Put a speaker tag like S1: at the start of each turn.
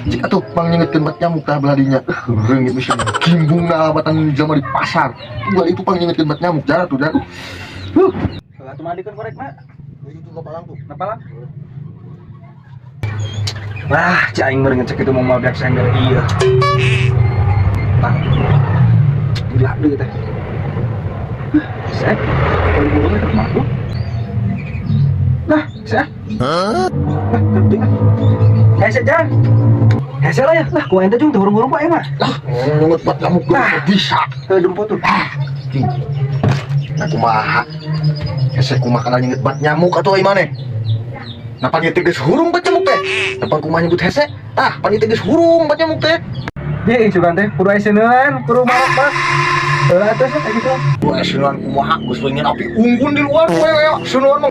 S1: Cik atuh pang nyengetkeun bat nyamuk tah belah dinya. Reungit bisa gimbung na batan jelema di pasar. Belah itu pang nyengetkeun bat nyamuk jar atuh jar. Huh.
S2: Atuh mandikeun korekna.
S1: Itu palang tuh.
S2: Napa lah? Wah, cik aing meureun ngecek itu mau mobil sender iya. Tah. Gila deui teh. Sek, kalau burung itu kumaha? Lah, sek. Lah, gede ah. Hese jang. Hese lah ya. Lah, ku ente jeung teu hurung-hurung pak mah.
S1: Lah, nyenget bat nyamuk
S2: Lah.
S1: Bisa.
S2: Heuh jemput tuh.
S1: Cing. Nah kumaha? Hese kumaha kana nyenget bat nyamuk atuh ai maneh? Nah pan ieu teh geus hurung bat nyamuk teh. Nah pan kumaha nyebut hese? Tah, pan ieu teh geus hurung bat nyamuk teh.
S2: Di sugan teh kudu aya seuneun, kudu marok pak. Heuh atuh kayak gitu.
S1: Wah, seuneun kumaha geus ingin api unggun di luar we, seuneun mah.